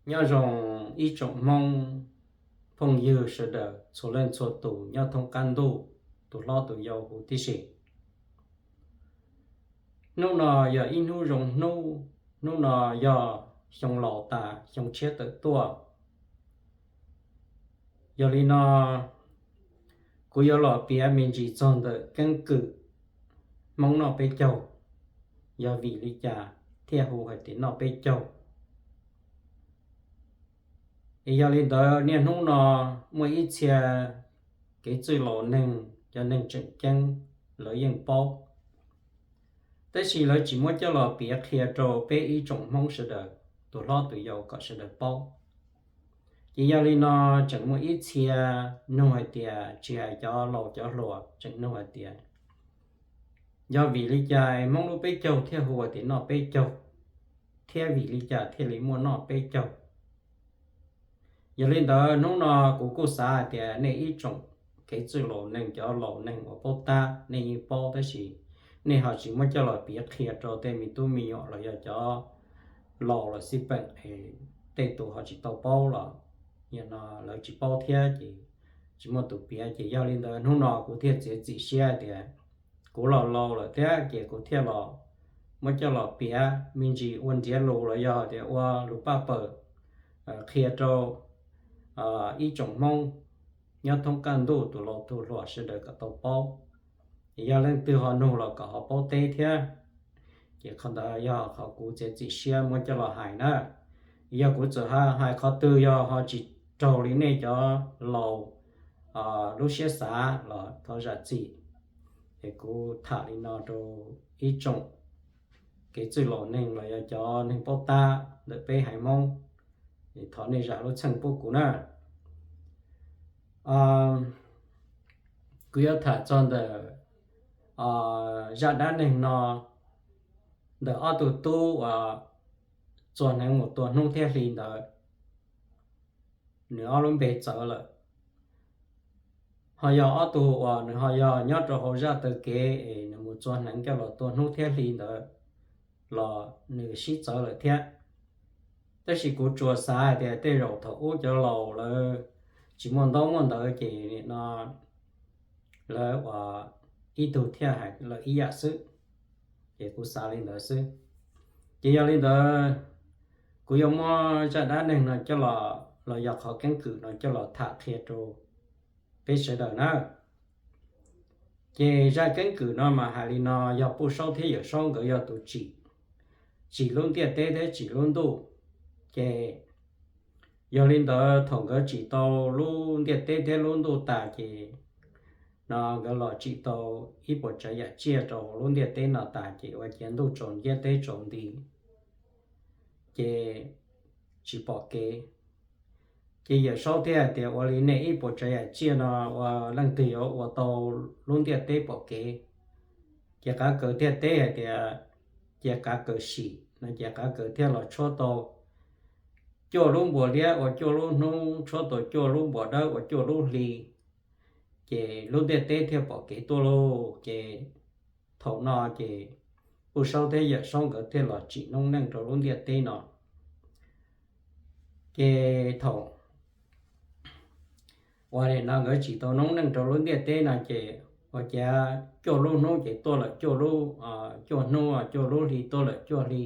Nyob zoo ib tsoom Hmoob phooj ywg sawv daws txhua leej txhua tus nyob thoob qab ntuj, tus hlob tus yau huv tib si. Hnub no yog ib hnub zoo hnub, hnub no yog xyoo laus tas xyoo tshiab tawm tuaj. Yog li no, kuv yuav los piav me ntsis txog ntawm keeb kwm Hmoob noj peb caug, yog vim li cas thiaj hu hais tias noj peb caug. Es yog li ntawd niaj hnub no muaj ib txhia kev txwj laus neeg, cov neeg tseem ceeb, lawv yeej paub. Tab sis lawv tsis muab coj los piav qhia rau peb ib tsoom Hmoob sawv daws, tus hlob tus yau kom sawv daws paub. Ces yog li no tseem muaj ib txhia nug hais tias, tsis hais cov laus cov hluas tseem nug hais tias, yog vim li cas Hmoob lub peb caug thiaj hu hais tias noj peb caug, thiab vim li cas thiaj li muaj noj peb caug. Yog li ntawd hnub no kuv kuj xav hais tias nej ib tsoom kev txwj laus neeg, cov laus neeg uas paub tab, nej yeej paub tab sis nej ho tsis muab coj los piav qhia rau tej me tub me nyuam los yog cov laus los xij peem, tej tus ho tsis tau paub los yog no lawv tsis paub thiab ces tsis muaj tus piav. Ces yog li ntawd hnub no kuv thiaj txiav txim siab tias kuv los laus lawm thiab ces kuv thiaj los muab coj los piav me ntsis ua nrhiav lus los yog tias ua lus paj pawg qhia rau ib tsoom Hmoob nyob thoob qab ntuj tus laus tus hluas sawv daws kom tau paub. Ces yog leej twg ho nug los kom ho paub teb thiab. Ces qhov ntawd yog qhov kuv txiav txim siab muab coj los hais na. Yog kuv txawm hais qhov twg yog ho tsis raug li nej cov laus lub siab xav los thov zam txim. Es kuv tham li no rau ib tsoom kev txwj laus neeg los yog cov neeg paub tab ntawm peb haiv Hmoob, es thov nej zam lub txim pub kuv na. Kuv yuav tham txog ntawm zaj dab neeg no, ntawm ob tug tub uas txua hneev mus tua hnub thiab hli ntawd, nws ob lub npe txawv lawm. Ho yog ob tug uas nws ho yog nyob rau hauv zaj taw kev es nws mus txua hneev coj los tua hnub thiab hli ntawd los nws sib txawv lawm thiab. Tab sis kuv tsuas xav hais tias tej zaum thaum ub cov laus lawv tsis muaj ntaub muaj ntawv ces nim no lawv ua ib tug thiaj hais lawm ib yam xwb, ces kuv xav li ntawd xwb. Ces yog li ntawd, kuv yuav muab zaj dab neeg no coj los, los yog qhov keeb kwm no coj los tham qhia rau peb sawv daws na. Ces zaj keeb kwm no mas hais li no, yog Puj Saub thiab Yawm Saub nkawd yog tus tsim, tsim lub ntiaj teb thiab tsim lub ntuj. Ces yog li ntawd thaum nkawd tsim tau lub ntiaj teb thiab lub ntuj tas ces no nkawd los tsim tau ib puas tsav yam tsiaj rau hauv lub ntiaj teb no tas ces ua ciav ntuj tsaus ntiaj teb tsaus nti, ces tsis pom kev. Ces Yawm Saub thiaj hais tias, ua li nej ib puas tsav yam tsiaj no ua leej twg yuav ua tau lub ntiaj teb pom kev? Ces Qav Kaws thiaj teb hais tias, cia Qav Kaws sim no. Ces Qav Kaws thiaj los tshuab tau cuaj lub npuas liab ua cuaj lub hnub, tshuab tau cuaj lub npuas dawb ua cuaj lub hli, ces lub ntiaj teb thiaj pom kev tuaj lauj. Ces thaum no ces Puj Saub thiab Yawm Saub nkawd thiaj los tsim noob neej rau lub ntiaj teb no. Ces thaum uas no nkawd tsim tau noob neej rau lub ntiaj teb no ces ua ciav cuaj lub hnub ces tuaj lawm cuaj lub, cuaj hnub, cuaj lub hli tuaj lawm cuaj hli.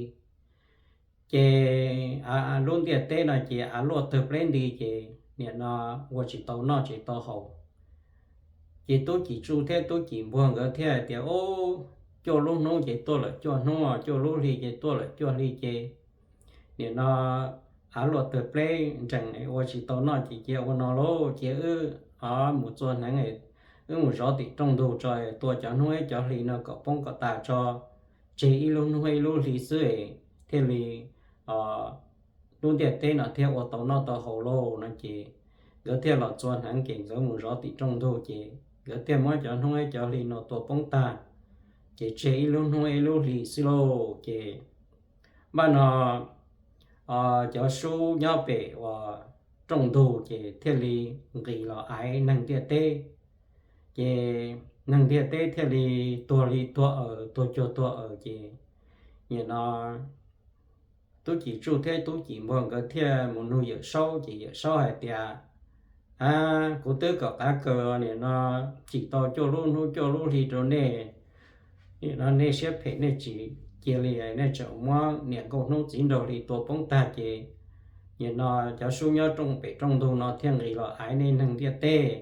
Ces lub ntiaj teb no ces av luaj tawg pleb nti ces nim no ua tsis tau noj tsis tau haus. Ces Tub Cim Tsuj thiab Tub Cim Npuag nkawd thiaj hais tias, ub, cuaj lub hnub ces tuaj lawm cuaj hnub, cuaj lub hli ces tuaj lawm cuaj hli ces nim no av luaj tawg pleb nrees ua tsis tau noj ces cia ua no lauj, cia wb mus txua hneev, wb mus zov tim rooj ntug tso, tua cov hnub thiab cov hli no kom poob kom tas tso, tseg ib lub hnub ib lub hli xwb thiaj li lub ntiaj teb no thiaj ua tau noj tau haus lauj no ces nkawd thiaj los txua hneev ces nkawd mus zov tim rooj ntug ces nkawd thiaj muab cov hnub thiab cov hli no tua poob tag, ces tseg ib lub hnub ib lub hli xwb lauj. Ces npaj no cov sub nyob pem uas rooj ntug ces thiaj li nqis los aiv neeg ntiaj teb. Ces neeg ntiaj teb thiaj li tuag li tuag aws, tuag cuag tuag aws ces nim no Tub Cim Tsuj thiab Tub Cim Npuag nkawd thiaj mus nug Yawm Saub, ces Yawm Saub hais tias, A, kuv twb kom qav kaws nim no tsim tau cuaj lub hnub cuaj lub hli rau nej, nim no nej siab phem nej tsis cia li, nej tseem muab niam nkauj hnub txiv nraug hli tua poob tag ces nim no cov sub nyob rooj pem rooj ntug no thiaj nqis los aiv nej neeg ntiaj teb,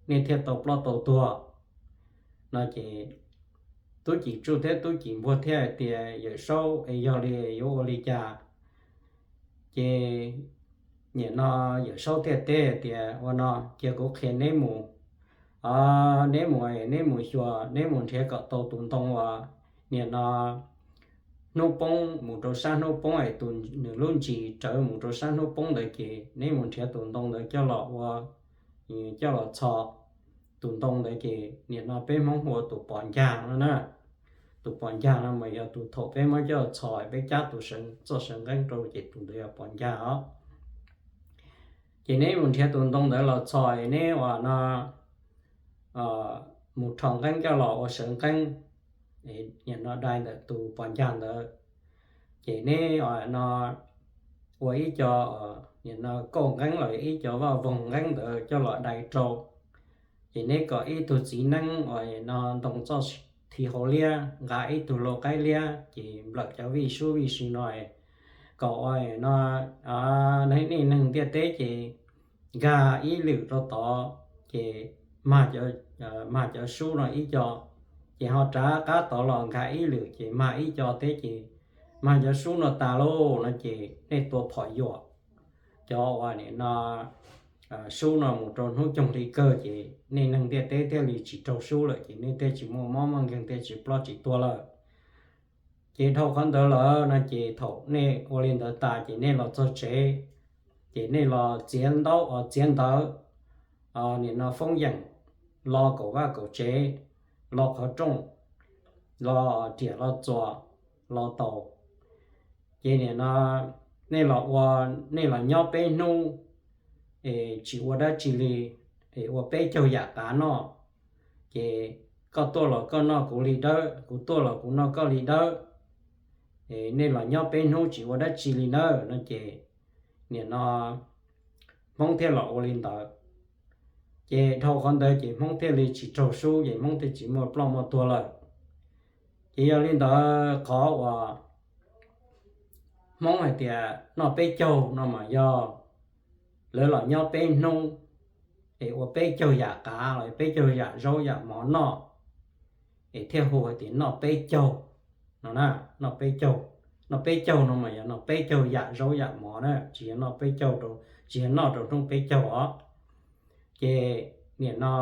nej thiaj tau ploj tau tuag. No ces Tub Cim Tsuj thiab Tub Cim Npuag thiaj hais tias, Yawm Saub es yog li yuav ua li cas? Ces nim no Yawm Saub thiaj teb tias, Ua no cia kuv qhia neb mus, neb mus, neb mus xyuas, neb mus nrhiav kom tau tus ntoo uas nim no hnub poob mus rau sab hnub poob es tus nws lub ntsis rawv mus rau sab hnub poob ntawd ces neb mus nrhiav tus ntoo ntawd coj los ua, coj los txhos. Tus ntoo ntawd ces nim no peb Hmoob hu ua tus pos ncag no na. Tus pos ncag no mas yog tus thaum peb muab coj txhos peb cab tus txoj sawv nqeeb rau ces tus ntawd yog pos ncag os. Ces neb mus nrhiav tus ntoo ntawd los txhos, neb ua no mus rho nqeeb coj los ua sawv nqeeb, nim no dai ntawm tus pos ncag ntawd. Ces neb no ua ib co, nim no kauj nqeeb los ib co vaj voog nqeeb ntawd coj los dai rau. Ces neb kom ib tug txiv neeb uas no ntoo txoj thi hauv liab, nqa ib tug lau qaib liab, ces nplawm cov vij sub vij sw no, kom ua no nej neeg ntiaj teb ces nkag ib lwm rau tod, ces mag cov sub no ib co, ces ho rov qab tod los nkag ib lwm ces mag ib co thiab ces mag cov sub no tas lauj no ces nej tua phom yuam cov uas nim no sub no mus rau hnub coog hli kawg ces nej neeg ntiaj teb thiaj li tsis raug sub lawm ces nej thiaj tsis muaj mob muaj nkeeg thiaj tsis ploj tsis tuag lawm. Ces dhau qhov ntawd lawm no ces thaum nej ua li ntawd tas ces nej los txog tsev, ces nej los txiav ntaub txiav ntawv, nim no foob yeem, lo kaum vaj kaum tsev, lo qhov rooj, lo riam lo txuas, lo taus. Ces nim no nej los ua, nej los nyob peb hnub es tsis ua dab tsi li, es ua peb caug yam qav noj. Ces koj tuaj los koj noj kuv li dawb, kuv tuaj los kuv noj koj li dawb. Es nej los nyob peb hnub tsis ua dab tsi li nawb no ces nim no Hmoob thiaj los ua li ntawd. Ces dhau qhov ntawd ces Hmoob thiaj li tsis raug sub ces Hmoob thiaj tsis muaj ploj muaj tuag lawm. Ces yog li ntawd qhov uas Hmoob hais tias noj peb caug no mas yog lawv los nyob peb hnub es ua peb caug yam qav los peb caug yam zaub yam mov noj, es thiaj hu hais tias noj peb caug no na. Noj peb caug, noj peb caug no mas yog noj peb caug yam zaub yam mov na, tsis yog noj peb caug, tsis yog noj rau hnub peb caug os. Ces nim no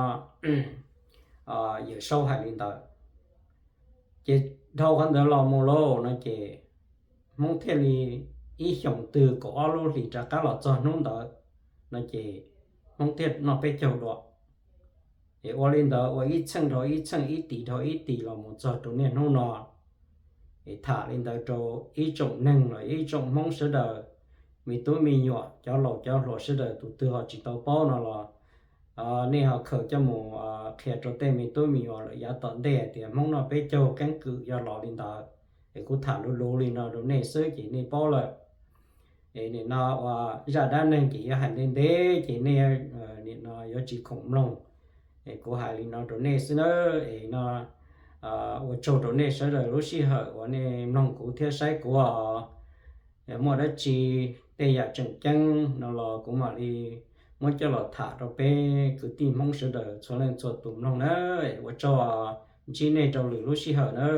Yawm Saub hais li ntawd. Ces dhau qhov ntawd los mus lauj no ces Hmoob thiaj li ib xyoos twg kaum ob lub hlis rov qab los txog hnub ntawd no ces Hmoob thiaj noj peb caug dua. Es ua li ntawd ua ib txheej dhau ib txheej, ib tis dhau ib tis los mus txog rau niaj hnub no. Es tham li ntawd rau ib tsoom neeg los ib tsoom Hmoob sawv daws, me tub me nyuam, cov laus cov hluas sawv daws, tus twg ho tsis tau paub no los nej ho khaws coj mus qhia rau tej me tub me nyuam lawm yav tom ntej hais tias Hmoob noj peb caug keeb kwm yog los li ntawd. Es kuv tham luv luv li no rau nej xwb ces nej paub lawm. Es nim no ua zaj dab neeg ces yuav hais ntev ntev ces nej nim no yuav tsis khoom mloog. Es kuv hais li no rau nej xwb nawb. Es no ua tsaug rau nej sawv daws lub sij hawm uas nej mloog kuv thiab saib kuv os. Muaj dab tsi tej yam tseem ceeb no los kuv mam li muab coj los tham rau peb kwv tij Hmoob sawv daws txhua leej txhua tus mloog na. Ua tsaug, ntsib nej rau lwm lub sij hawm na.